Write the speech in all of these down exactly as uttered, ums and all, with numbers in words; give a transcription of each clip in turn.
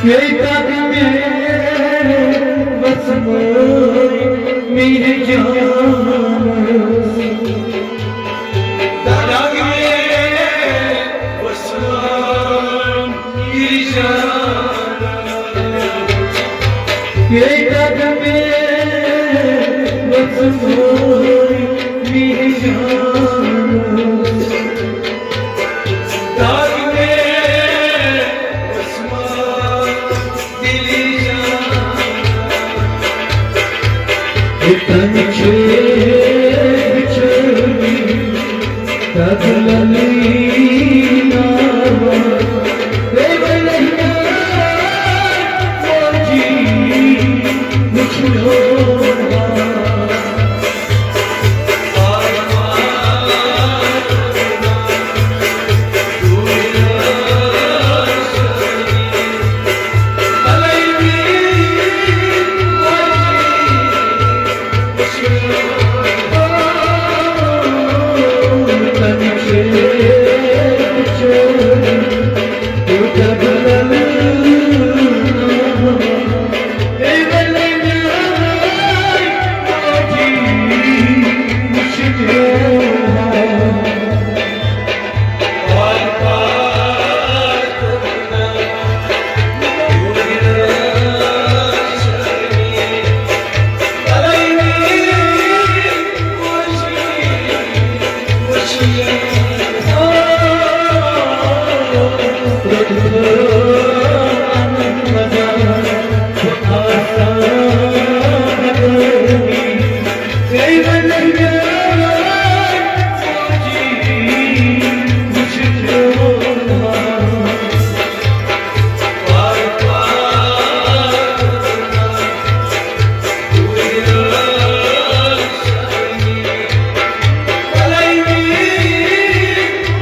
یے دگ مےٚ وژھمٲے میرِ جانس، دگ مےٚ وژھمٲے میرِ جانس، یے دگ مےٚ وژھمٲے میرِ جانس۔ دگ مےٚ وژھمٲے دِلہِ جان۔ تَنہٕ چھِ وٕچھان دگ لَلٕے ناوان۔ اے ولہٕ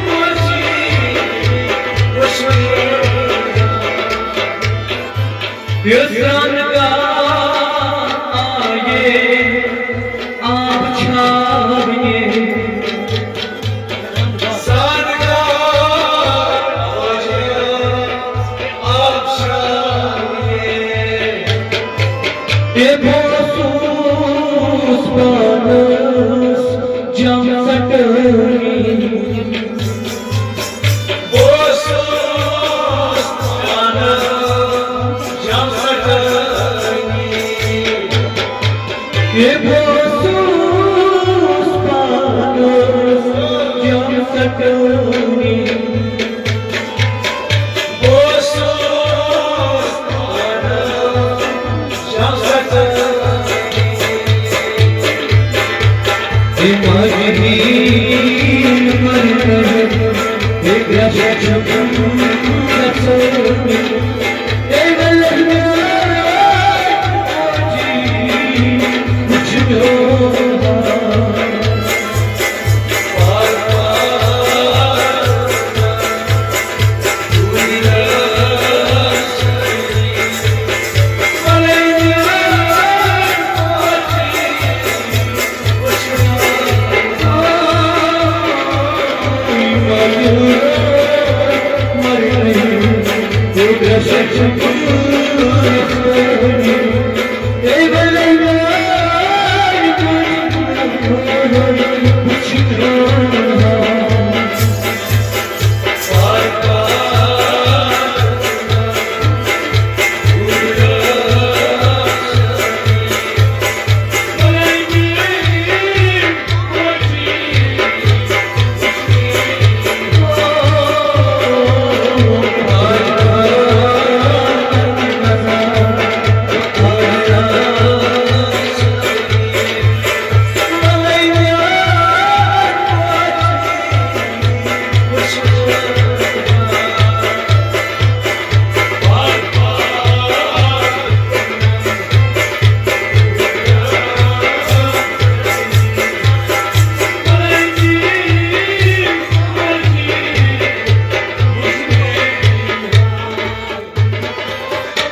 ماجی وٕچھُن۔ یُس رنگ آیے آب چھاونہِ، سادگار آب چھاونہِ۔ اے بہٕ اوسُس پانس جم ژٹٲنی۔ بہٕ اوسُس پانس جم ژٹٲنی۔ اے بہٕ اوسُس پانس جم ژٹٲنی۔ بہٕ اوسُس پانس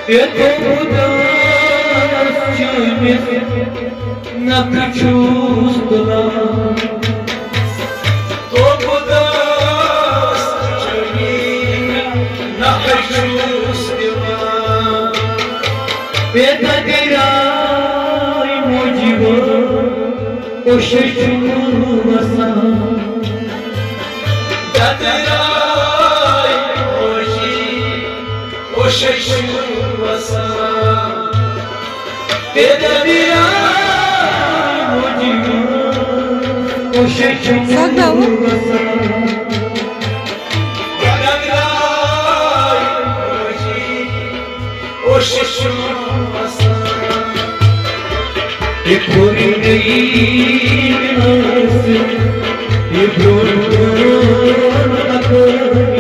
یتھو خداس چٲنِس نکھٕ چھُس تُلان۔ تو خداس چٲنِس نکھٕ چھُس تُلان۔ بے قدراے موجب اوشے چھُ وسان۔ قدراے موجب اوشے چھُ وسان۔ بے قدراے موجب اوشے چھُ وسان۔ بے قدراے موجب اوشے چھُ وسان۔ یہِ کوٚر مےٚ یہِ آسہٕ، یہِ برٛونٛہہ برٛونٛہہ اَپٲرۍ۔